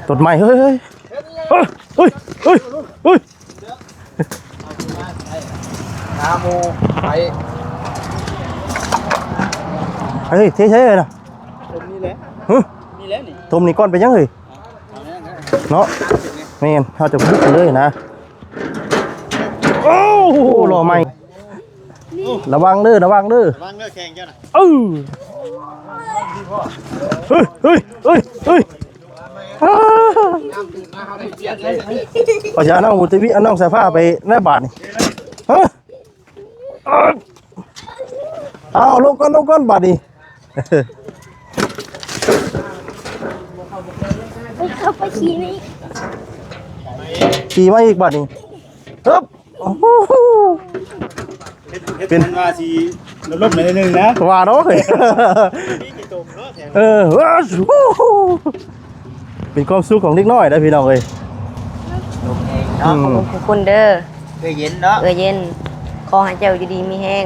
ຕົ້ນໄມ້ ເຮີ້ຍ ເຮີ້ຍ ເຮີ້ຍ ເຮີ້ຍ ເຮີ້ຍ ຫາໝູ່ໄປ ເຮີ້ຍ ເທໃສ່ເລີຍນະ ຕົ້ນນີ້ແຫຼະ ຫຶ ນີ້ແຫຼະນີ້ ຕົ້ນນີ້ກ່ອນເປັນຫຍັງເຮີ້ຍ ເອົາແນວນັ້ນ ເນາະ ແມ່ນ ເຮົາຈະບຸກເລີຍນະ ໂອ້ ລໍ້ໃໝ່ ລະວັງເດີ ລະວັງເດີ ລະວັງເດີແຂ່ງເຈົ້ານະ ເອີ ເຮີ້ຍ ເຮີ້ຍ ເຮີ້ຍ ເຮີ້ຍ ອ້າ ເອົາ ຊິເອົານ້ອງບຸນທະວີ ເອົານ້ອງສາຍຟ້າໄປໃນບາດນີ້ ຮະ ເອົາ ລົງກ່ອນ ລົງກ່ອນບາດນີ້ ເຂົ້າໄປຂີ່ນີ້ ຂີ່ມາອີກບາດນີ້ ເອີບ ໂອ້ໂຫ ເຮັດ ເຮັດເປັນ ເປັນວ່າຊິລົມໜ້ອຍໜຶ່ງນະ ວ່າເນາະ ເອີ ເປັນຄວາມສຸກຂອງເດັກນ້ອຍເດ້ພີ່ນ້ອງເອີຍ ລົມແຮງເນາະ ອືມ ຂອບຄຸນຂອບຄຸນເດີ ເອື້ອຍເຢັນເນາະ ເອື້ອຍເຢັນ ຂໍໃຫ້ເຈົ້າຢູ່ດີມີແຮງ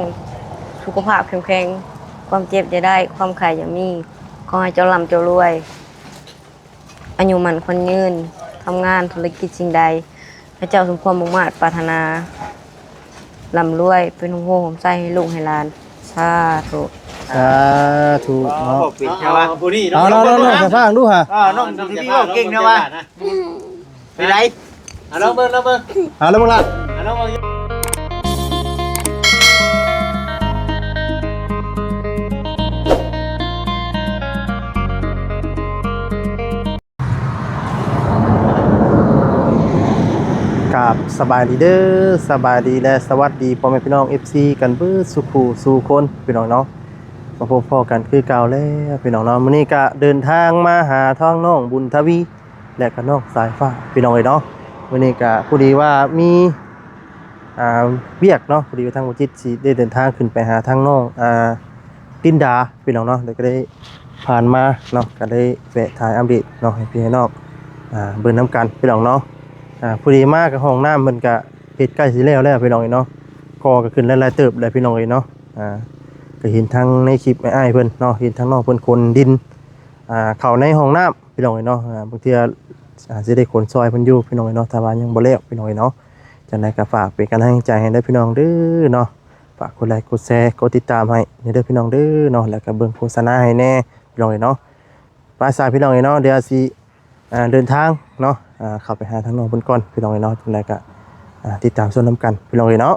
ສຸຂະພາບເຂັ້ມແຂງ ຄວາມເຈັບຢ່າໄດ້ ຄວາມໄຂ້ຢ່າມີ ຂໍໃຫ້ເຈົ້າລ່ຳເຈົ້າລວຍ ອາຍຸໝັ້ນຂວັນຍືນ ທຳງານທຸລະກິດສິ່ງໃດ ໃຫ້ເຈົ້າສົມຄວາມມຸ່ງມາດປາດຖະໜາ ລ່ຳລວຍ ເປັນຮົ່ມໂພຮົ່ມໄຊໃຫ້ລູກໃຫ້ຫຼານ ສາທຸ ສາທຸເນາະ ເວົ້າເປັນແທ້ວະ ເອົາ ເອົາ ເອົາ ເອົາ ເອົາ ເອົາ ເອົາ ເປັນໄດ ອາ ລອງເບິ່ງ ລອງເບິ່ງ ອາ ລອງເບິ່ງລະ ອາ ລອງເບິ່ງ ກາບສະບາຍດີເດີ ສະບາຍດີ ແລະ ສະຫວັດດີພໍ່ແມ່ພີ່ນ້ອງ ເອັຟຊີ ກັນເບິດສູ່ຜູ້ສູ່ຄົນ ພີ່ນ້ອງເນາະ ມາພົບພໍ້ກັນຄືເກົ່າແລ້ວ ພີ່ນ້ອງເນາະ ມື້ນີ້ກະເດີນທາງມາຫາທາງນ້ອງບຸນທະວີ ແລະກະນ້ອງສາຍຟ້າ ພີ່ນ້ອງເອີຍເນາະ ມື້ນີ້ກະພໍດີວ່າມີ ອ່າ ວຽກເນາະ ພໍດີວ່າທາງບໍ່ຈິດຊິໄດ້ເດີນທາງຂຶ້ນໄປຫາທາງນ້ອງ ອ່າ ຕິນດາ ພີ່ນ້ອງເນາະ ແລ້ວກະໄດ້ຜ່ານມາເນາະ ກະໄດ້ແວະຖ່າຍອັບເດດເນາະ ໃຫ້ພີ່ໃຫ້ນ້ອງ ອ່າ ເບິ່ງນຳກັນ ພີ່ນ້ອງເນາະ ອ່າ ພໍດີມາກະຫ້ອງນ້ຳເພິ່ນກະເຮັດໃກ້ຊິແລ້ວແລ້ວ ພີ່ນ້ອງເອີຍເນາະ ກໍກະຂຶ້ນຫຼາຍໆເຕີບແລ້ວ ພີ່ນ້ອງເອີຍເນາະ ອ່າ ກະເຫັນທັງໃນຄລິບອ້າຍໆເພິ່ນເນາະ ເຫັນທາງນ້ອງເພິ່ນຂົນດິນ ອ່າ ເຂົ້າໃນຫ້ອງນ້ຳ ພີ່ນ້ອງເອີຍເນາະ ອ່າ ບາງເທື່ອ ອ່າ ຊິໄດ້ຂົນຊ່ອຍເພິ່ນຢູ່ ພີ່ນ້ອງເອີຍເນາະ ຖ້າວ່າຍັງບໍ່ແລ້ວ ພີ່ນ້ອງເອີຍເນາະ ຈັ່ງໃດກະຝາກເປັນກຳລັງໃຈໃຫ້ເດີ ພີ່ນ້ອງເດີເນາະ ຝາກກົດໄລ ກົດແຊ ກົດຕິດຕາມໃຫ້ແດ່ເດີ ພີ່ນ້ອງເດີເນາະ ແລ້ວກະເບິ່ງໂຄສະນາໃຫ້ແດ່ ພີ່ນ້ອງເອີຍເນາະ ໄປຊະ ພີ່ນ້ອງເອີຍເນາະ ດຽວຊິ ອ່າ ເດີນທາງເນາະ ອ່າ ເຂົ້າໄປຫາທາງນ້ອງເພິ່ນກ່ອນ ພີ່ນ້ອງເອີຍເນາະ ຈັ່ງໃດກະ ອ່າ ຕິດຕາມຊົມນຳກັນ ພີ່ນ້ອງເອີຍເນາະ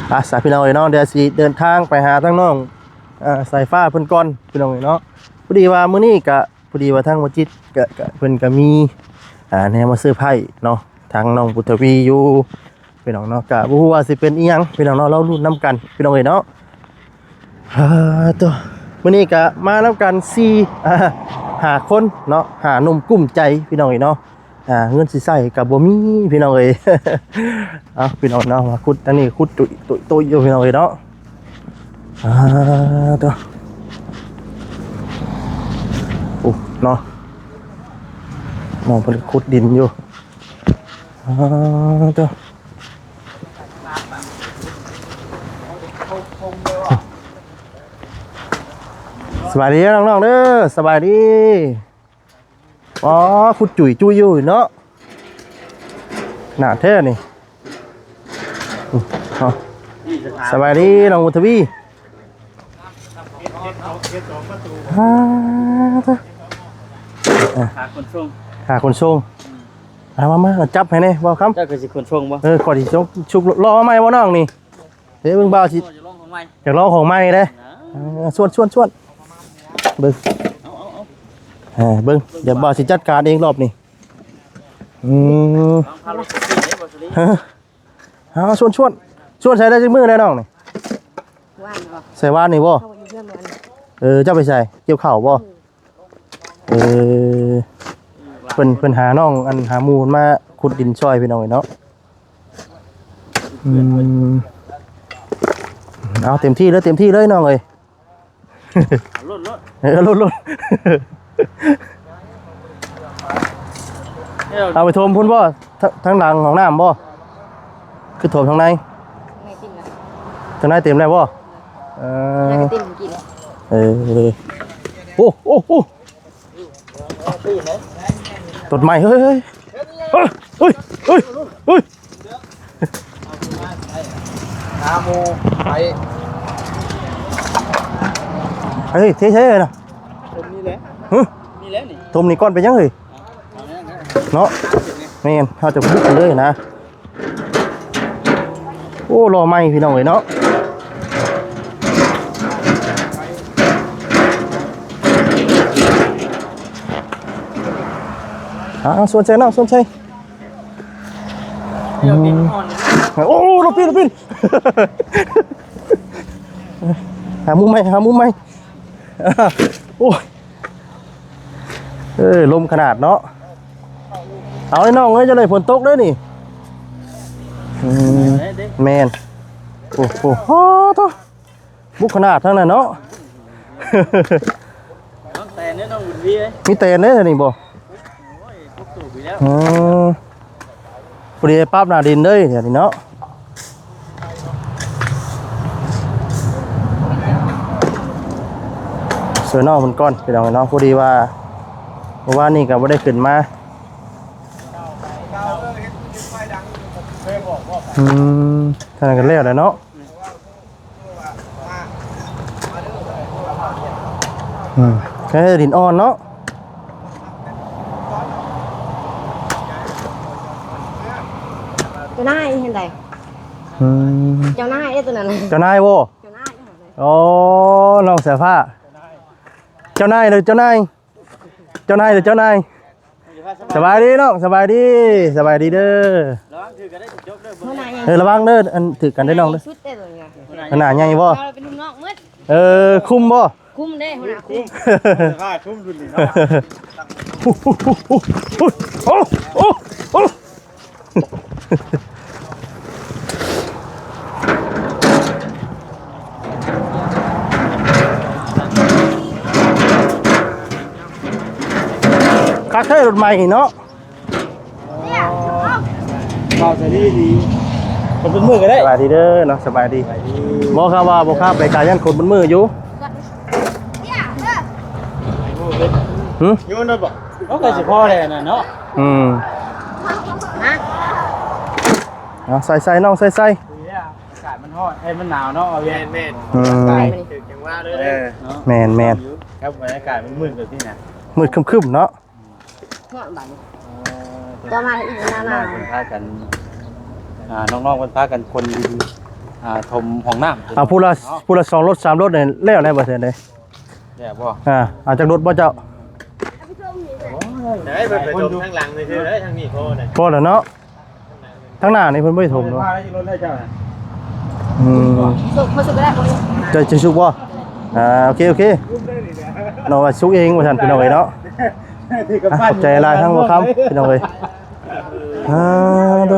ໄປຊະ ພີ່ນ້ອງເອີຍເນາະ ດຽວຊິເດີນທາງໄປຫາທາງນ້ອງ ອ່າ ສາຍຟ້າເພິ່ນກ່ອນ ພີ່ນ້ອງເອີຍເນາະ ພໍດີວ່າມື້ນີ້ກະ ພໍດີວ່າທາງບໍ່ຈິດກະ ກະ ເພິ່ນກະມີ ອ່າ ແນວມາເຊີໄພຣສ໌ເນາະ ທາງນ້ອງບຸນທະວີຢູ່ ພີ່ນ້ອງເນາະ ກະບໍ່ຮູ້ວ່າຊິເປັນອີ່ຫຍັງ ພີ່ນ້ອງເນາະ ລໍລຸ້ນນຳກັນ ພີ່ນ້ອງເອີຍເນາະ ອ່າ ໂຕ ມື້ນີ້ກະມານຳກັນສີ່ ອ່າ ຫ້າຄົນເນາະ ຫ້າໜຸ່ມກຸ້ມໃຈ ພີ່ນ້ອງເອີຍເນາະ ອ່າ ເງິນຊິໃຊ້ກະບໍ່ມີ ພີ່ນ້ອງເອີຍ ເອົາ ພີ່ນ້ອງເນາະ ມາຂຸດ ອັນນີ້ຂຸດຕຸ້ຍໆຢູ່ ພີ່ນ້ອງເອີຍເນາະ ອ່າ ໂຕ ໂອ້ ເນາະ ນ້ອງເພິ່ນຂຸດດິນຢູ່ ອ່າ ໂຕ ສະບາຍດີເດີນ້ອງໆເດີ ສະບາຍດີ ອໍ ຂຸດຈຸ້ຍຈຸ້ຍຢູ່ເນາະ ໜ້າແທ້ນີ້ ເອົາ ສະບາຍດີນ້ອງບຸນທະວີ ອ່າ ໂຕ ເອີ ຄ່າຂົນສົ່ງ ຄ່າຂົນສົ່ງ ອືມ ເອົາ ມາ ມາ ຈັບໃຫ້ແດ່ ບ່າວຄຳ ເຈົ້າກະຊິຂົນສົ່ງບໍ່? ເອີ ຂ້ອຍຊິສົ່ງ ຊຸກລໍ້ມາໃໝ່ບໍ່ນ້ອງນີ້? ເອີ ເບິ່ງບ່າວຊິ ຢາກລອງຂອງໃໝ່ ຢາກລອງຂອງໃໝ່ເດ້ ອ່າ ເອີ ຊວນ ຊວນ ຊວນ ເບິ່ງ ເອົາ ເອົາ ເອົາ ເອີ ເບິ່ງ ດຽວບ່າວຊິຈັດການເອງລອບນີ້ ອືມ ເອົາ ຊວນ ຊວນ ຊວນໃສ່ໄດ້ຈັກມື້ແລ້ວນ້ອງນີ້? ວານບໍ່? ໃສ່ວານນີ້ບໍ່? ເຮົາຢູ່ເຮືອນວານ ເອີ ເຈົ້າໄປໃສ? ກ່ຽວເຂົ້າບໍ່? ອືມ ເອີ ເພິ່ນ ເພິ່ນຫານ້ອງ ອັນ ຫາໝູ່ມາຂຸດດິນຊ່ອຍ ພີ່ນ້ອງເອີຍເນາະ ອືມ ເອົາເຕັມທີ່ເລີຍ ເຕັມທີ່ເລີຍນ້ອງເອີຍ ເອົາໂລດ ໂລດ ເອີ ໂລດ ໂລດ ເອົາໄປຖົມພຸ້ນບໍ່? ທາງ ທາງຫຼັງຫ້ອງນ້ຳບໍ່? ຄືຖົມທາງໃນ ໃນເຕັມແລ້ວ ທາງໃນເຕັມແລ້ວບໍ່? ເອີ ເອີ ໂອ້ ໂອ້ ໂອ້ ຕົດໄມ້ ເຮີ້ຍ ເຮີ້ຍ ເຮີ້ຍ ເຮີ້ຍ ເຮີ້ຍ ຫາໝູ່ໄປ ເຮີ້ຍ ເທໃສ່ເອີຍນະ ຕົມນີ້ແຫຼະ ຫຶ ນີ້ແຫຼະນີ້ ຕົມນີ້ກ່ອນເປັນຫຍັງເຮີ້ຍ ເອົາແນວນັ້ນ ເນາະ ແມ່ນ ເຮົາຈະບຸກເລີຍນະ. ໂອ້ ລໍ້ໃໝ່ພີ່ນ້ອງເອີຍເນາະ ອ່າ ສ່ວນໃສ່ເນາະ ສ່ວນໃສ່ ອືມ ໂອ້ ລົດປີ້ ລົດປີ້ ຫາມຸມໃໝ່ ຫາມຸມໃໝ່ ໂອ້ຍ ເອີ ລົມຂະໜາດເນາະ ເອົາໄອ້ນ້ອງເອີຍ ເຈົ້າໄດ້ຝົນຕົກເດີນີ້ ອືມ ແມ່ນ ໂອ້ໂຫ ໂອ້ໂຕ ບຸກຂະໜາດທັງນັ້ນເນາະ ນ້ອງແຕນເດີ ນ້ອງບຸນວີເອີຍ ມີແຕນເດີນີ້ບໍ່ ໂອ້ຍ ປົກຕູບອີກແລ້ວ ອືມ ພໍດີໄດ້ປັບໜ້າດິນເລີຍດຽວນີ້ເນາະ ຊ່ວຍນ້ອງເພິ່ນກ່ອນພີ່ນ້ອງເນາະ ພໍດີວ່າມື້ວານນີ້ກໍບໍ່ໄດ້ຂຶ້ນມາ ອືມ ທາງນັ້ນກໍແລ້ວແຫຼະເນາະ ອືມ ເອີ ດິນອ່ອນເນາະ ເຈົ້ານາຍເຮັດໃດ ອືມ ເຈົ້ານາຍເດ້ຕົວນັ້ນ ເຈົ້ານາຍບໍ່ ເຈົ້ານາຍ ອໍ ນ້ອງສາຍຟ້າ ເຈົ້ານາຍເດີ ເຈົ້ານາຍ ເຈົ້ານາຍເດີ ເຈົ້ານາຍ ສະບາຍດີນ້ອງ ສະບາຍດີ ສະບາຍດີເດີ ລະວັງຖືກກັນເດີ ຈົບເດີ ຫົວໜ້າໃຫຍ່ ເອີ ລະວັງເດີ ອັນຖືກກັນເດີນ້ອງເດີ ໃຫຍ່ສຸດເດ້ຕົວນີ້ ຫົວໜ້າໃຫຍ່ບໍ່ ເຮົາເປັນລູກນ້ອງໝົດ ເອີ ຄຸມບໍ່ ຄຸມເດ້ ຫົວໜ້າຄຸມ ຄຸມດຸນນີ້ເນາະ ໂອ້ ໂອ້ ໂອ້ ໂອ້ ຄັກແທ້ລົດໃໝ່ເນາະ ເວົ້າສະດີດີ ຄົນເປັນມື້ກໍໄດ້ ສະບາຍດີເດີເນາະ ສະບາຍດີ ສະບາຍດີ ບໍ່ ຄັນວ່າບໍ່ຂັບໄປກາຢ້ານຄົນເປັນມື້ຢູ່ ຫື ໂຍນໄດ້ບໍ່ ເຮົາກໍຊິພໍແລ້ວນັ້ນເນາະ ອືມ ເອົາໃສ່ໆ ນ້ອງໃສ່ໆ ອາກາດມັນຮ້ອນ ເອີຍ ມັນໜາວເນາະ ເອົາແມ່ນ ແມ່ນ ອືມ ຖືກຈັງຫວະເລີຍ ເອີ ເນາະ ແມ່ນໆ ຄັບ ບັນຍາກາດມັນມືດແບບນີ້ນະ ມືດຄຶ້ມໆ ເນາະ ຮອດບາດນີ້ ເອີ ຕໍ່ມາອີກນານໆ ເພິ່ນພາກັນ ອ່າ ນ້ອງໆ ເພິ່ນພາກັນຄົນ ອ່າ ຖົມຫ້ອງນ້ຳ ອ່າ ຜູ້ລະ ເນາະ ຜູ້ລະສອງລົດສາມລົດນີ້ແລ້ວແລ້ວບໍ່ເທື່ອໃດ ແລ້ວບໍ່ ອ່າ ເອົາຈັກລົດບໍ່ເຈົ້າ ໄດ້ ເພິ່ນໄປຖົມທາງຫຼັງຊື່ໆ ເດ້ ທາງນີ້ພໍໄດ້ ພໍແລ້ວເນາະ ທາງໜ້ານີ້ເພິ່ນບໍ່ໄດ້ຖົມເນາະ ອືມ ສຸກ ພໍສຸກກໍໄດ້ ຈະ ຈະສຸກບໍ່ ອ່າ ໂອເຄ ໂອເຄ ນ້ອງວ່າສຸກເອງວ່າຊັ້ນ ພີ່ນ້ອງເອີຍເນາະ ອ່ະ ຂອບໃຈຫຼາຍທາງບໍ່ຄຳ ພີ່ນ້ອງເອີຍ ອ່າ ເດີ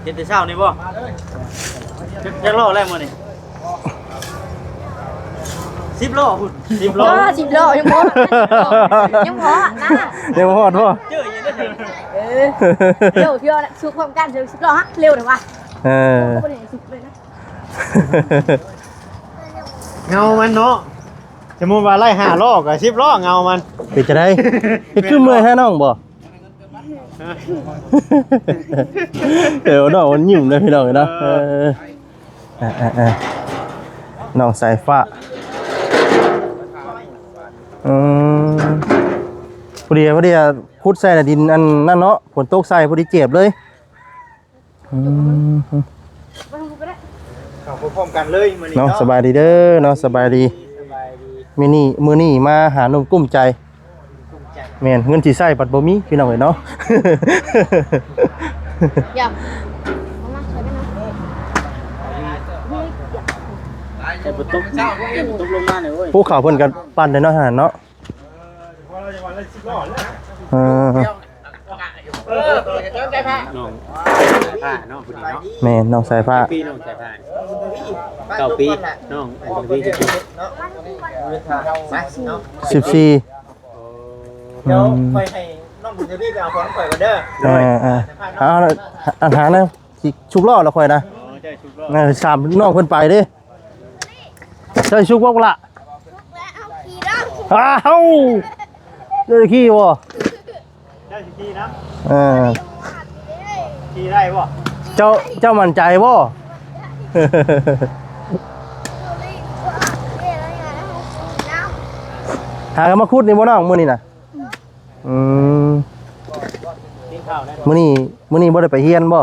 ເຮັດແຕ່ເຊົ້ານີ້ບໍ່ ຈັກ ຈັກລໍ້ແລ້ວມື້ນີ້ ສິບລໍ້ພຸ້ນ ສິບລໍ້ ເອີ ສິບລໍ້ ຍັງບໍ່ຮອດ ຍັງບໍ່ຮອດນະ ຍັງບໍ່ຮອດບໍ່ ເຈີຢູ່ເດີ ເອີ ເອີ ເອີ ເອີ ສຸກພ້ອມກັນ ເອີ ສິບລໍ້ ຮະ ເລັວແທ້ວ່າ ເອີ ບໍ່ໄດ້ສຸກເລີຍນະ ເງົາມັນເນາະ ສົມມຸດວ່າໄລ່ຫ້າລໍ້ກໍສິບລໍ້ເງົາມັນ ເປັນຈັ່ງໃດ ເຮັດຄືເມື່ອຍແທ້ນ້ອງບໍ່ ເອີ ນ້ອງມັນຍິ້ມເດ້ພີ່ນ້ອງເນາະ ເອີ ເອີ ເອີ ນ້ອງສາຍຟ້າ ອືມ ພໍດີ ພໍດີ ຂຸດໃສ່ລະດິນອັນນັ້ນເນາະ ຝົນຕົກໃສ່ພໍດີເຈັບເລີຍ ອືມ ເຂົ້າໄປພ້ອມກັນເລີຍມື້ນີ້ເນາະ ເນາະ ສະບາຍດີເດີເນາະ ສະບາຍດີ ສະບາຍດີ ມື້ນີ້ ມື້ນີ້ມາຫາໜຸ່ມກຸ້ມໃຈ ກຸ້ມໃຈ ແມ່ນ ເງິນຊິໃຊ້ບັດບໍ່ມີ ພີ່ນ້ອງເອີຍເນາະ ຢາກ ໃສ່ບໍ່ຕົກ ຕົກລົງມານີ້ໂອ້ຍ ພູເຂົາເພິ່ນກໍປັ່ນໄດ້ເນາະ ຫັ້ນເນາະ ເອີ ນ້ອງສາຍຟ້າເນາະ ຜູ້ນີ້ເນາະ ແມ່ນ ນ້ອງສາຍຟ້າ ປີນ້ອງສາຍຟ້າ ເກົ້າປີ ນ້ອງອັນນີ້ຈັກປີ ສິບສີ່ ໂອ້ ດຽວ ອືມ ຂ້ອຍໃຫ້ນ້ອງບຸນທະວີໄປເອົາຂອງຂ້ອຍກ່ອນເດີ ເອີ ເອີ ເອົາ ອັນຫານະ ຊິຊຸກລໍ້ລະຂ້ອຍນະ ໂອ້ ເຈົ້າຊຸກລໍ້ ເອີ ສາມນ້ອງເພິ່ນໄປເດ້ ເຈົ້າຊຸກບໍ່ລະ ຊຸກແລ້ວ ອ້າວ ເຈົ້າຈະຂີ່ບໍ່? ເຈົ້າຊິຂີ່ນຳ? ເອີ ຂີ່ໄດ້ບໍ່? ເຈົ້າ ເຈົ້າໝັ້ນໃຈບໍ່? ຫາກັນມາຂຸດນີ້ບໍ່ນ້ອງ ມື້ນີ້ນະ? ອືມ ມື້ນີ້ ມື້ນີ້ບໍ່ໄດ້ໄປຮຽນບໍ່?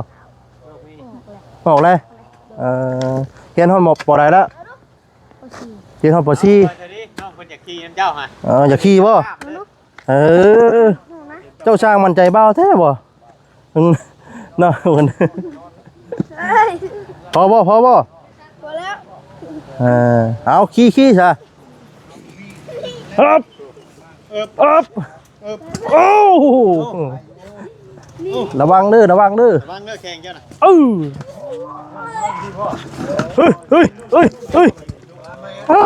ອອກແລ້ວ ເອີ ຮຽນຮອດ ມ.ປ.ໃດລະ? ຮຽນຮອດ ປ.ສີ່ ນ້ອງເພິ່ນຢາກຂີ່ນຳເຈົ້າຫະ. ເອີ ຢາກຂີ່ບໍ່? ເອີ ເຈົ້າຊ່າງໝັ້ນໃຈບ່າວແທ້ບໍ່? ອືມ ເນາະ ເພິ່ນ ເອີຍ ພໍບໍ່? ພໍບໍ່? ພໍແລ້ວ ເອີ ເອົາ ຂີ່ ຂີ່ຊະ ຮຶບ ອຶບ ໂອ້ ລະວັງເດີ ລະວັງເດີ ລະວັງເດີແຂ່ງເຈົ້ານະ ເອີ ເຮີ້ຍ ເຮີ້ຍ ເຮີ້ຍ ເຮີ້ຍ ອ້າ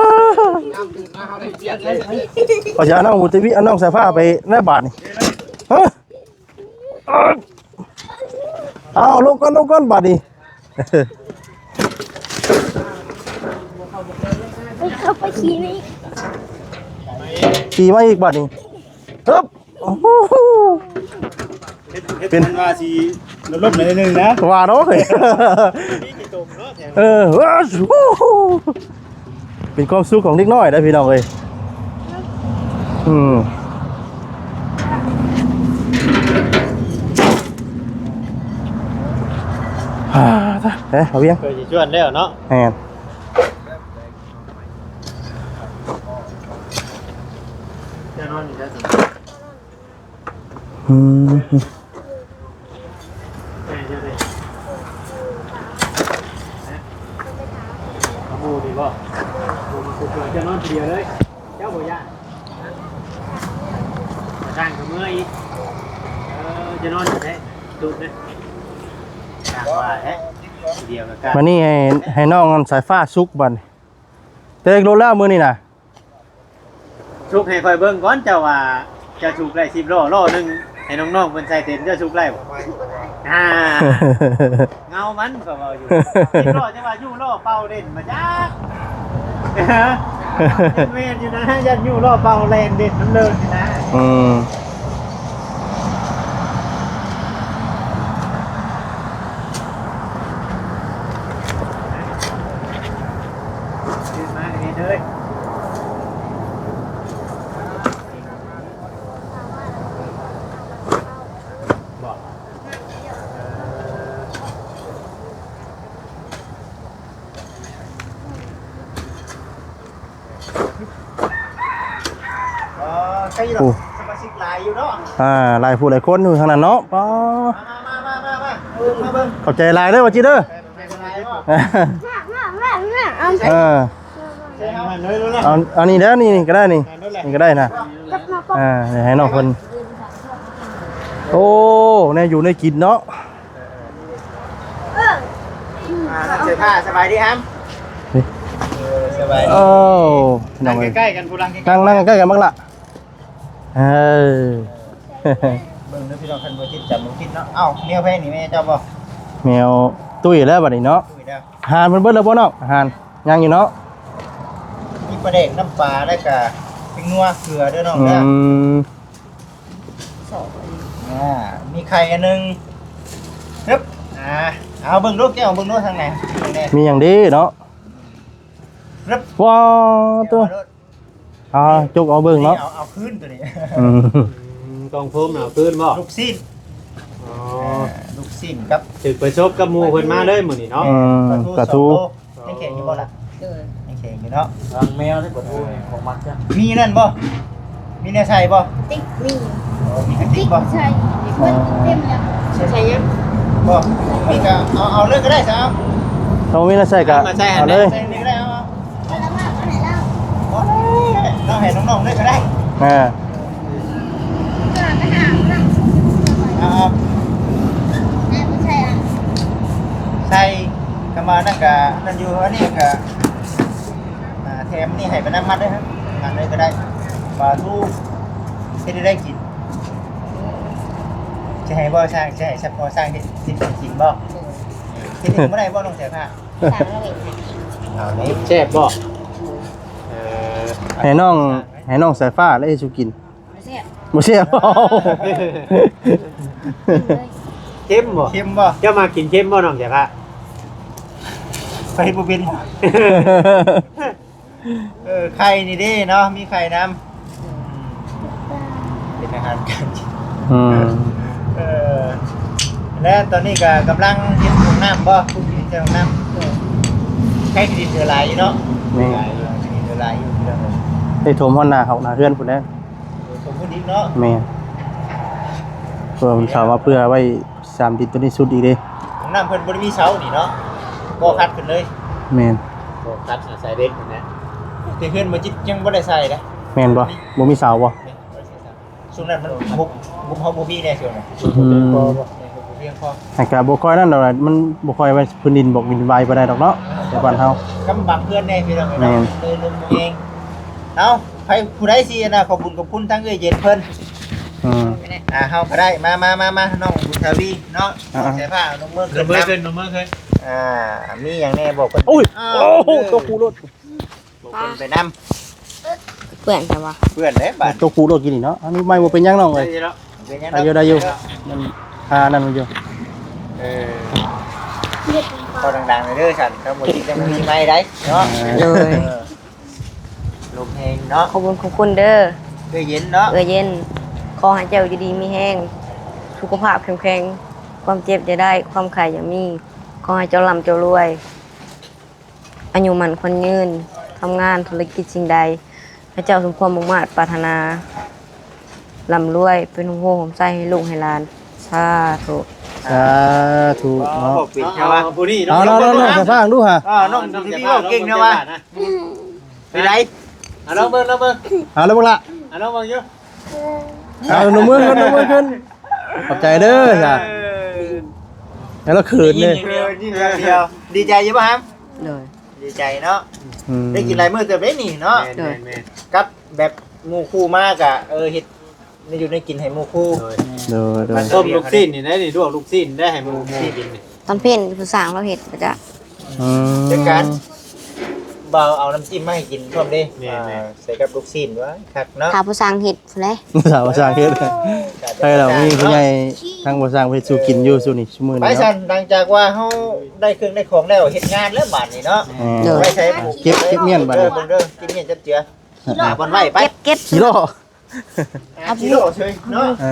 ເອົາຢານ້ອງບຸດທະວີ ເອົານ້ອງສາຍຟ້າໄປໃນບາດນີ້ ຮະ ເອົາ ລົງກ່ອນ ລົງກ່ອນບາດນີ້ ເອີຍ ເຂົ້າໄປຂີ່ມາອີກ ຂີ່ມາອີກບາດນີ້ ຮຶບ ໂອ້ໂຫ ເຮັດ ເຮັດ ເຮັດ ເປັນ ເປັນວ່າຊິລົມໜ້ອຍໜຶ່ງນະ ວ່າເນາະ ເອີ ເປັນຄວາມສຸກຂອງເດັກນ້ອຍເດ້ພີ່ນ້ອງເອີຍ ອືມ ອາ ເອີ ເອົາວຽງ ເພິ່ນຊິຊວນແລ້ວເນາະ ແມ່ນ ຈະນອນຢູ່ໃສ? ອືມ ເອົາໝູ່ນີ້ບໍ່? ໝູ່ມາຄຸດຊ່ອຍ ເຈົ້ານອນຜູ້ດຽວເລີຍ ເຈົ້າບໍ່ຢ້ານ? ຊ່າງກໍເມື່ອອີກ ເອີ ຈະນອນຢູ່ໃສ? ຕຸບເດ້ ຊ່າງວ່າແທ້ ຜູ້ດຽວກໍກ້າ ມານີ້ໃຫ້ ໃຫ້ນ້ອງອັນສາຍຟ້າສຸກບັດນີ້ ແຕ່ລົດແລ້ວມື້ນີ້ນະ ສຸກໃຫ້ຂ້ອຍເບິ່ງກ່ອນ ເຈົ້າວ່າເຈົ້າສຸກໄດ້ສິບລໍ້ ລໍ້ໜຶ່ງໃຫ້ນ້ອງໆເພິ່ນໃສ່ເຕັມ ເຈົ້າສຸກໄດ້ບໍ່? ອ່າ ເງົາມັນກໍເວົ້າຢູ່ ສິບລໍ້ ເຈົ້າວ່າຍູ້ລໍ້ເປົ່າເຫຼັ້ນມາຈັກ ແມ່ນຢູ່ນະ ຢ້ານຍູ້ລໍ້ເປົ່າແລ່ນເຫຼັ້ນນຳເລີນນີ້ນະ ອືມ. ອໍ ໃສ່ຢູ່ດອກ ໂອ້ ສະມາຊິກຫຼາຍຢູ່ເນາະ ອ່າ ຫຼາຍຜູ້ຫຼາຍຄົນຢູ່ທາງນັ້ນເນາະ ປໍ ມາໆໆໆ ເບິ່ງ ມາເບິ່ງ ຂອບໃຈຫຼາຍເດີ ວ່າຈິເດີ ຂອບໃຈຫຼາຍເນາະ ເອີ ເອົາ ເອົານີ້ເດີ ນີ້ ນີ້ກໍໄດ້ນີ້ ນີ້ກໍໄດ້ນະ ອ່າ ໃຫ້ນ້ອງເພິ່ນ ໂອ້ ແນວຢູ່ແນວກິນເນາະ. ອ່າ ນັກເສືອຜ້າ ສະບາຍດີຮຳ ເອີ ສະບາຍດີ ໂອ້ ພີ່ນ້ອງເອີຍ ນັ່ງໃກ້ໆກັນ ຜູ້ຫຼັງໃກ້ໆ ນັ່ງ ນັ່ງໃກ້ໆກັນເບິ່ງລະ ເອີ ເບິ່ງເດີພີ່ນ້ອງ ຄັນບໍ່ຈິດຈຳບໍ່ຜິດເນາະ ເອົ້າ ແມວໃຜນີ້ ແມ່ເຈົ້າບໍ່? ແມວຕຸ້ຍແລ້ວບັດນີ້ເນາະ ຕຸ້ຍແລ້ວ ຫານເພິ່ນເບິດແລ້ວບໍ່ນ້ອງ? ອາຫານຍັງຢູ່ເນາະ ມີປາແດກ ນ້ຳປາ ແລ້ວກະເປັງນົວ ເກືອເດີນ້ອງເດີ ອືມ. ອ່າ ມີໄຂ່ອັນໜຶ່ງ ຮຶບ ອ່າ ເອົາເບິ່ງດູ ແກະອອກເບິ່ງດູທາງໃນ ມີຫຍັງແດ່ ມີຫຍັງເດເນາະ ຮຶບ ວ້າ ໂຕ ເອົາໂລດ ອ່າ ຈົກເອົາເບິ່ງເນາະ ເອົາ ເອົາຄືນໂຕນີ້ ອືມ ອືມ ກ່ອງໂຟມເອົາຄືນບໍ່? ລູກຊີ້ນ ອໍ ອ່າ ລູກຊີ້ນກັບ ຖືກໄປສົບກັບໝູ່ເພິ່ນມາເລີຍມື້ນີ້ເນາະ ອືມ ປາທູ ປາທູ ສອງໂລ ຍັງແຂງຢູ່ບໍ່ລະ? ໂດຍ ຍັງແຂງຢູ່ເນາະ ລາງແມວໃນປະຕູນີ້ຂອງມັນຈ້ະ ມີນັ້ນບໍ່? ມີແນວໃສ່ບໍ່? ກະຕິກມີ ອໍ ມີກະຕິກບໍ່? ໃສ່ເບິດເຕັມແລ້ວ ໃສ່ຫຍັງ? ບໍ່ ມັນກະເອົາ ເອົາເລີຍກໍໄດ້ຊະ ເອົາ ເອົາມີແນວໃສ່ກະ ມາໃສ່ຫັ້ນ ເອົາເລີຍ ໃສ່ນີ້ກໍໄດ້ ເອົາ ເອົາ ເອົາລະມາໃຫ້ລາວ ບໍ່ໄດ້ ເອົາໃຫ້ນ້ອງໆເລີຍກໍໄດ້ ອ່າ ອ່າ ໃສ່ ຄຳວ່ານັ້ນກະນັ້ນຢູ່ ອັນນີ້ກະ ອ່າ ແຖມນີ້ໃຫ້ໄປນຳມັດເດີ ມັດເລີຍກໍໄດ້ ປາທູ ເຮັດໄດ້ກິນ ຊິໃຫ້ບໍ່ຊ່າງ ຊິໃຫ້ສະເພາະຊ່າງເຮັດ ເຮັດກິນບໍ່? ເຮັດເອງບໍ່ໄດ້ບໍ່ ນ້ອງແສງພາ? ຊ່າງເຮົາເຮັດໃຫ້ ເອົານີ້ ແຊບບໍ່? ເອີ ໃຫ້ນ້ອງ ໃຫ້ນ້ອງສາຍຟ້າແລ້ວເຮັດສູ່ກິນ. ບໍ່ແຊບ ບໍ່ແຊບ. ເຄັມບໍ່? ເຄັມບໍ່? ເຈົ້າມັກກິນເຄັມບໍ່ ນ້ອງສາຍຟ້າ? ຂ້ອຍເຮັດບໍ່ເປັນ. ເອີ ໄຂ່ນີ້ເດ້ເນາະ ມີໄຂ່ນຳ ເປັນອາຫານການກິນ. ອືມ ເອີ ແລະຕອນນີ້ກໍກຳລັງເຮັດຫ້ອງນ້ຳບໍ່? ຄຸດດິນໃສ່ຫ້ອງນ້ຳ. ໃກ້ດິນເຫຼືອຫຼາຍຢູ່ເນາະ. ແມ່ນ ຫຼາຍຢູ່ ດິນເຫຼືອຫຼາຍຢູ່ ໄດ້ຖ້ວມຮອດໜ້າເຮົາ ໜ້າເຮືອນພຸ້ນແຫຼະ. ເອີ ສົມບູນອີກເນາະ. ແມ່ນ ເພື່ອມັນເຂົ້າມາເພື່ອໄວ້ສາມດິນຕົວນີ້ສຸດອີກເດ້. ນ້ຳເພິ່ນບໍ່ໄດ້ມີເສົານີ້ເນາະ ກໍຄັດຂຶ້ນເລີຍ. ແມ່ນ ກໍຄັດອາໄສເຫຼັກຫັ້ນນະ ແຕ່ເຮືອນບໍ່ຈິດຍັງບໍ່ໄດ້ໃສ່ເດ້. ແມ່ນບໍ່? ບໍ່ມີເສົາບໍ່? ແມ່ນ ຊ່ວງນັ້ນມັນ ງົບ ງົບເຮົາບໍ່ມີແດ່ຊ່ວງນັ້ນ. ອືມ ແມ່ນ ບໍ່ພຽງພໍ. ແຕ່ກໍບໍ່ຄ່ອຍນັ້ນດອກ ມັນບໍ່ຄ່ອຍໄວ້ພື້ນດິນ ບໍ່ດິນໄວປານໃດດອກເນາະ ແຕ່ບ້ານເຮົາ ກຳບັງເຮືອນແດ່ພີ່ນ້ອງເອີຍ. ແມ່ນ ເລີຍລົມແຮງ. ເອົ້າ ໃຜຜູ້ໃດຊິອັນນ່າ ຂອບບຸນຂອບຄຸນທາງເອື້ອຍເຢັນເພິ່ນ. ອືມ ອ່າ ເຮົາກໍໄດ້ ມາ ມາ ມາ ມາ ນ້ອງບຸນທະວີເນາະ. ອ່າ ໃສ່ຜ້າເອົາລົງມືຂຶ້ນ ລົງມືຂຶ້ນ ລົງມືຂຶ້ນ. ອ່າ ມີຫຍັງແດ່ບອກເພິ່ນ. ໂອ້ຍ ອ້າວ ໂອ້ໂຫ ຕົກຄູໂລດ ບອກເພິ່ນໄປນຳ. ເປື້ອນແທ້ວ່າ ເປື້ອນເດ້ບາດ ຕົກຄູໂລດກິນນີ້ເນາະ. ອັນນີ້ໃໝ່ບໍ່ເປັນຫຍັງນ້ອງເອີຍ ເປັນຫຍັງ ໄດ້ຢູ່ ໄດ້ຢູ່ ເນາະ ມັນຄານັ້ນມັນຢູ່. ເອີ ເວົ້າດັງໆເດີຊັ້ນ ຖ້າບໍ່ຈິດຈະມີໄມ້ໄດ້ເນາະ. ເອີ ໂດຍ ເອີ ລົມແຮງເນາະ. ຂອບຄຸນຂອບຄຸນເດີ ເອື້ອຍເຢັນເນາະ ເອື້ອຍເຢັນ. ຂໍໃຫ້ເຈົ້າຢູ່ດີມີແຮງ ສຸຂະພາບເຂັ້ມແຂງ ຄວາມເຈັບຢ່າໄດ້ ຄວາມໄຂ້ຢ່າມີ. ຂໍໃຫ້ເຈົ້າລ່ຳເຈົ້າລວຍ ອາຍຸໝັ້ນຂວັນຍືນ ທຳງານທຸລະກິດສິ່ງໃດ ໃຫ້ເຈົ້າສົມຄວາມມຸ່ງມາດປາດຖະໜາ ລ່ຳລວຍ ເປັນຮົ່ມໂພຮົ່ມໄຊໃຫ້ລູກໃຫ້ຫຼານ. ສາທຸ ສາທຸເນາະ. ເປັນແທ້ວ່າ ຜູ້ນີ້ເນາະ. ເອົາ ເອົາ ເອົາ ເອົາ ເອົາ ເອົາ ເອົາ ເອົາ ເອົາ ເອົາ ເອົາ ເປັນໄດ? ເອົາ ລອງເບິ່ງ ລອງເບິ່ງ ເອົາ ລອງເບິ່ງລະ ເອົາ ລອງເບິ່ງຢູ່. ເອົາ ນົບມືຂຶ້ນ ນົບມືຂຶ້ນ. ຂອບໃຈເດີ ເອີ ສາ ແລ້ວເຂີນເດ້ ຍິ້ມຢ່າງດຽວ ດີໃຈຢູ່ບໍ່ຫຳ? ໂດຍ ດີໃຈເນາະ. ອືມ ໄດ້ກິນຫຼາຍມື້ເຕີບເດ້ນີ້ເນາະ. ແມ່ນໆໆ ກັບແບບໝູ່ຄູ່ມາກະ ເອີ ເຮັດແນວຢູ່ແນວກິນໃຫ້ໝູ່ຄູ່. ໂດຍ ໂດຍ ໂດຍ ຕົ້ມລູກຊີ້ນນີ້ໄດ້ນີ້ ລວກລູກຊີ້ນໄດ້ໃຫ້ໝູ່ ໝູ່ກິນນີ້. ຕອນເພັນຜູ້ຊ່າງລາວເຮັດປະຈະ. ອືມ ຈັດການ ບ່າວເອົານ້ຳຈິ້ມມາໃຫ້ກິນພ້ອມເດ້. ແມ່ນໆ ອ່າ ໃສ່ກັບລູກຊີ້ນ ວ້າຍ ຄັກເນາະ. ຖ້າຜູ້ຊ່າງເຮັດພຸ້ນແຫຼະ ຖ້າຜູ້ຊ່າງເຮັດ. ເອີ ໃຊ່ແລ້ວ ມີຜູ້ໃຫຍ່ທາງຜູ້ຊ່າງເຮັດສູ່ກິນຢູ່ຊຸມື້ນີ້ ຊຸມື້ນີ້. ໄປຊັ້ນ ຫຼັງຈາກວ່າເຮົາໄດ້ເຄື່ອງໄດ້ຂອງແລ້ວ ເຮັດງານແລ້ວບາດນີ້ເນາະ. ແມ່ນ ໂດຍ ໄປໃສ່ ເກັບ ເກັບມ້ຽນບາດນີ້. ເອີ ເບິ່ງເດີ ເກັບມ້ຽນຈັບເຈືອ. ອ່າ ບ່ອນໄວ້ໄປ ເກັບ ເກັບ ກິໂລ ອ່າ ກິໂລເຊີຍເນາະ. ເອີ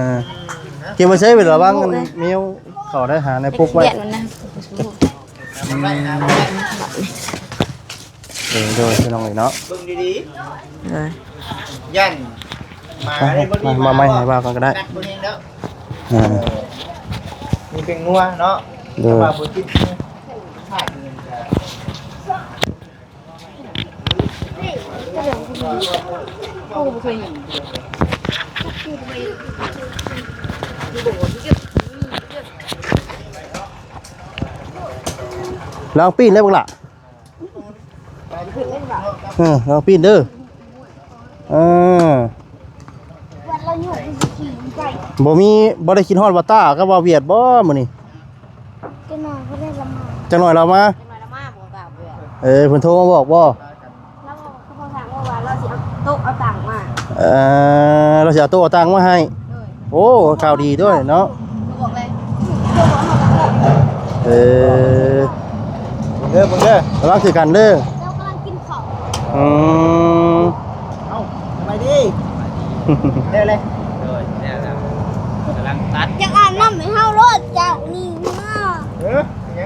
ເກັບໄວ້ໃຊ້ເວລາວ່າງ ແມວເຂົ້າໄດ້ຫາໃນປົກໄວ້. ເອີ ໂດຍ ພີ່ນ້ອງເອີຍເນາະ ເບິ່ງດີໆ. ໂດຍ ຢ້ານໝາ ມາ ມາ ມາໃໝ່ໃຫ້ວ່າກັນກໍໄດ້. ເອີ ມີເປັງນົວເນາະ. ໂດຍ ແຕ່ວ່າບໍ່ຕິດ ລອງປີ້ນເລີຍບັກຫຼ້າ. ເອີ ລອງປີ້ນເດີ. ເອີ ບໍ່ມີ ບໍ່ໄດ້ຄິດຮອດວ່າຕ້າກັບວ່າວຽດບໍ່ມື້ນີ້? ຈັກໜ້ອຍເພິ່ນໄດ້ລະມາ ຈັກໜ້ອຍລາວມາ. ຈັກໜ້ອຍລາວມາບໍ່ກະເພື່ອນ. ເອີ ເພິ່ນໂທມາບອກບໍ່? ລາວບອກ ຄືພໍ່ຊ່າງບອກວ່າລາວຊິເອົາໂຕະເອົາຕັ່ງມາ. ເອີ ລາວຊິເອົາໂຕະເອົາຕັ່ງມາໃຫ້. ໂດຍ ໂອ້ ຂ່າວດີດ້ວຍເນາະ. ບອກເລີຍ ເອີ ເບິ່ງເດີ ເບິ່ງເດີ ລະວັງຖືກັນເດີ. ເຈົ້າກຳລັງກິນເຂົ້າ. ອືມ ເອົ້າ ສະບາຍດີ. ແລ້ວເລີຍ ໂດຍ ແລ້ວ ກຳລັງຕັດ. ຢາກອາບນ້ຳໃຫ້ເຮົາໂລດເຈົ້ານີ້ນະ. ເອີ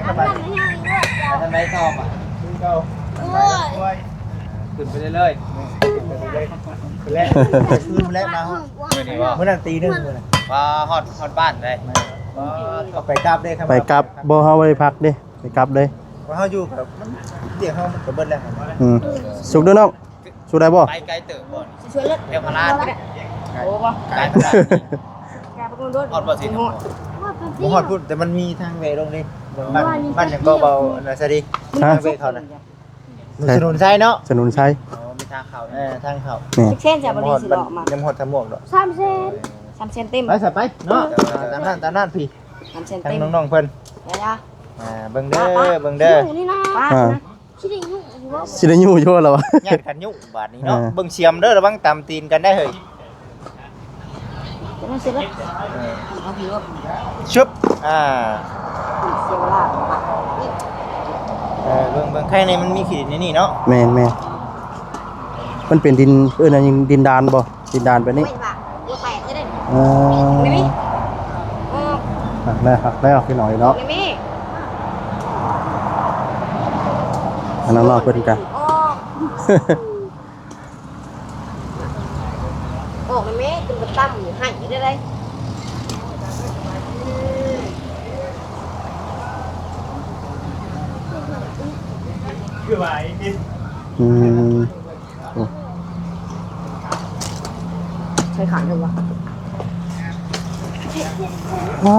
ອາບນ້ຳໃຫ້ເຮົາໂລດເຈົ້າ. ທາງໃດຕໍ່ບາດ? ຄືເກົ່າ. ໂອ້ຍ ຂຶ້ນໄປເລື້ອຍໆ ແລະ ຄືແລະມາຮອດ ມື້ນີ້ບໍ່? ມື້ນັ້ນຕີໜຶ່ງ ມື້ນັ້ນ ວ່າຮອດ ຮອດບ້ານໄດ໋. ເອົາໄປກັບເດ້ ໄປກັບບໍ່ ເຮົາບໍ່ໄດ້ພັກເດ້ ໄປກັບເດ້. ວ່າເຮົາຢູ່ກັບມັນ ວຽກເຮົາມັນກໍເບິດແລ້ວ. ອືມ ສຸກເດີນ້ອງ ສຸກໄດ້ບໍ່? ໄປໄກເຕີບບໍ່? ແຖວພະລານ ໂອ້ ໄກພະລານ. ຮອດບໍ່? ຊິຮອດ ບໍ່ຮອດພຸ້ນ ແຕ່ມັນມີທາງແວະລົງເດ້. ບ້ານ ບ້ານຫຍັງກໍ ເບົາອັນນັ້ນຊະດີ. ທາງແວະເຂົານະ ຖະໜົນໄຊເນາະ ຖະໜົນໄຊ. ອໍ ມີທາງເຂົ້າ ເອີ ທາງເຂົ້າ. ແມ່ນ ເຊນຈະບໍ່ໄດ້ຊິເລາະມາ ຍັງບໍ່ຮອດທ່າໝວກດອກ. ສາມແສນ ສາມແສນເຕັມ. ໄປຊະ ໄປເນາະ ຕາມນັ້ນ ຕາມນັ້ນພີ່. ສາມແສນເຕັມ ທາງນ້ອງໆເພິ່ນ. ເອີ ເບິ່ງເດີ ເບິ່ງເດີ ນີ້ນະ ອ່າ ຊິໄດ້ຢູ່. ຊິໄດ້ຢູ່ຢູ່ລະວະ ຢ້ານຄັນຍຸບາດນີ້ເນາະ. ເອີ ເບິ່ງສຽມເດີ ລະວັງຕຳຕີນກັນໄດ້ເຮີ້ຍ. ຈະມາຊິລະ ຊຶບ ອ່າ ເສຍເວລາ. ເອີ ເບິ່ງ ເບິ່ງ ໄຄໃນມັນມີຂີ້ດິນໃນນີ້ເນາະ. ແມ່ນໆ ມັນເປັນດິນ ເອີ້ນຫຍັງ ດິນດານບໍ່? ດິນດານແບບນີ້. ເອີ ແມ່ນວ່າ ບໍ່ແຕກເລີຍເດ້. ເອີ ອອກ ຫັກແລ້ວ ຫັກແລ້ວ ພີ່ນ້ອງເນາະ. ແມ່ນ ອັນນັ້ນເນາະ ເພິ່ນກະ ອອກ ອອກແລ້ວແມ່ ເປັນກະຕຳໃຫ້ໄດ້. ຄືວ່າອີກ ອືມ. ໂອ້ ໃສ່ຂາງເດີວະ. ອໍ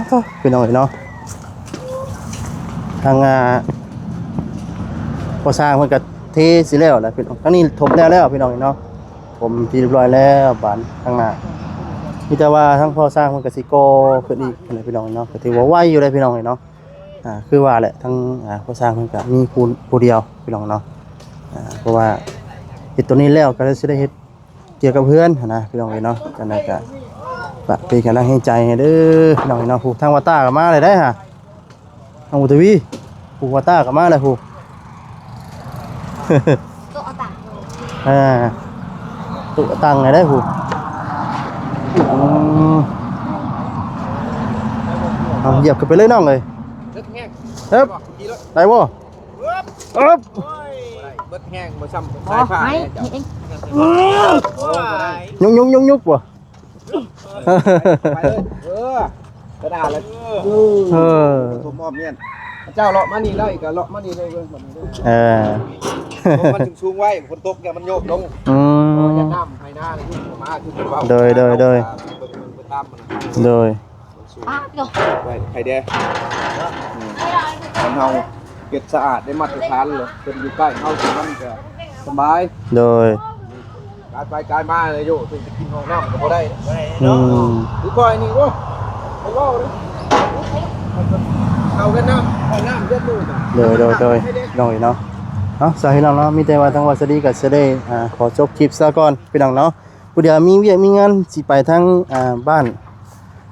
ໂທ້ ພີ່ນ້ອງເອີຍເນາະ ທາງ ອ່າ ພໍ່ຊ່າງເພິ່ນກະເທຊິແລ້ວແຫຼະພີ່ນ້ອງ. ທາງນີ້ຖົມແລ້ວແລ້ວພີ່ນ້ອງເອີຍເນາະ ຖົມທີ່ຮຽບຮ້ອຍແລ້ວ. ບາດທາງໜ້າ ມີແຕ່ວ່າທາງພໍ່ຊ່າງເພິ່ນກະຊິກໍ່ຂຶ້ນອີກນະພີ່ນ້ອງເນາະ. ກະຖືວ່າໄວຢູ່ເດ້ພີ່ນ້ອງເອີຍເນາະ. ອ່າ ຄືວ່າແຫຼະ ທາງ ອ່າ ພໍ່ຊ່າງເພິ່ນກະມີຜູ້ ຜູ້ດຽວພີ່ນ້ອງເນາະ. ອ່າ ເພາະວ່າເຮັດໂຕນີ້ແລ້ວກະຊິໄດ້ເຮັດ ກ່ຽວກັບເຮືອນຫັ້ນນະພີ່ນ້ອງເອີຍເນາະ. ຈັ່ງໃດກະຝາກເປັນກຳລັງແຮງໃຈໃຫ້ເດີພີ່ນ້ອງເອີຍເນາະ. ຜູ້ທາງວາຕ້າກະມາແລ້ວໄດ໋ຫາ ທາງອຸດຕະວີ ຜູ້ວາຕ້າກະມາແລ້ວຜູ້. ໂຕະເອົາຕັງ ອ່າ ໂຕະເອົາຕັງໃຫ້ໄດ້ຜູ້. ອືມ ເອົາ ຢຽບຂຶ້ນໄປເລີຍນ້ອງເອີຍ. ເອີບ ໄດ້ບໍ່? ເອີບ ໂອ້ຍ ເບິດແຮງ ບໍ່ຊ່ຳສາຍຟ້າແດ່ເຈົ້າ. ຍຸກໆໆໆ ບໍ່? ໄປເລີຍ ເອີ ກະດາດແລ້ວ ເອີ ເອີ ຖົມອ້ອມແມ່ນ ເຈົ້າເລາະມານີ້ໄດ້ກະເລາະມານີ້ເລີຍ ເອີ ລົມມັນສູງໆໄວ້ ຝົນຕົກຢ່າມັນໂຍກລົງ. ອືມ ໂອ້ຍ ຢ່ານ້ຳໄຮ່ນາ ມາຄືເວົ້າ ໂດຍ ໂດຍ ໂດຍ ເບິ່ງ ເບິ່ງໄປຕາມມັນ ໂດຍ. ປາດໂທ້ ໄວ້ໃຜແດ່ ອືມ ເຮົາເກັບສະອາດໄດ້ມາດຕະຖານເລີຍ ເພິ່ນຢູ່ໃກ້ເຮົາ ມັນກະສະບາຍ. ໂດຍ ກາຍໄປກາຍມາເລີຍໂຍ ເພິ່ນໄປກິນຫ້ອງນ້ຳກະບໍ່ໄດ້. ອືມ ຄືຂ້ອຍນີ້ ໂອ້ຍ ບໍ່ເວົ້າເລີຍ ເຂົ້າກັນນ້ຳ ເຂົ້ານ້ຳເດືອດມື້ນະ. ໂດຍ ໂດຍ ໂດຍ ນ້ອງເອີຍເນາະ ເນາະ ສາວພີ່ນ້ອງເນາະ ມີແຕ່ວ່າທາງວາສະດີກະຊິໄດ້ ອ່າ ຂໍຈົບຄລິບຊະກ່ອນ ພີ່ນ້ອງເນາະ. ຜູ້ດຽວມີວຽກມີງານຊິໄປທາງ ອ່າ ບ້ານ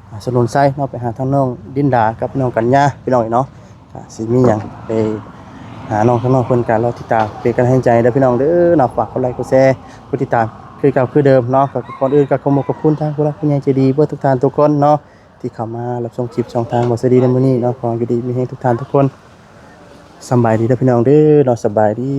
ອ່າ ສະໜົນໄຊເນາະ ໄປຫາທາງນ້ອງດິນດາກັບນ້ອງກັນຍາ ພີ່ນ້ອງເອີຍເນາະ. ກະຊິມີຫຍັງໄປຫານ້ອງ ທາງນ້ອງເພິ່ນກະລໍຕິດຕາມເປັນກຳລັງໃຈເດີພີ່ນ້ອງເດີເນາະ. ຝາກກົດໄລກົດແຊ ກົດຕິດຕາມຄືເກົ່າຄືເດີມເນາະ. ກະກ່ອນອື່ນກະຂໍຂອບຄຸນທາງຜູ້ຫຼັກຜູ້ໃຫຍ່ໃຈດີເບິດທຸກທ່ານທຸກຄົນເນາະ ທີ່ເຂົ້າມາຮັບຊົມຄລິບຊ່ອງທາງວາສະດີໃນມື້ນີ້ເນາະ. ຂໍຢູ່ດີມີແຮງທຸກທ່ານທຸກຄົນ. ສຳບາຍດີເດີພີ່ນ້ອງເດີເນາະ ສະບາຍດີ.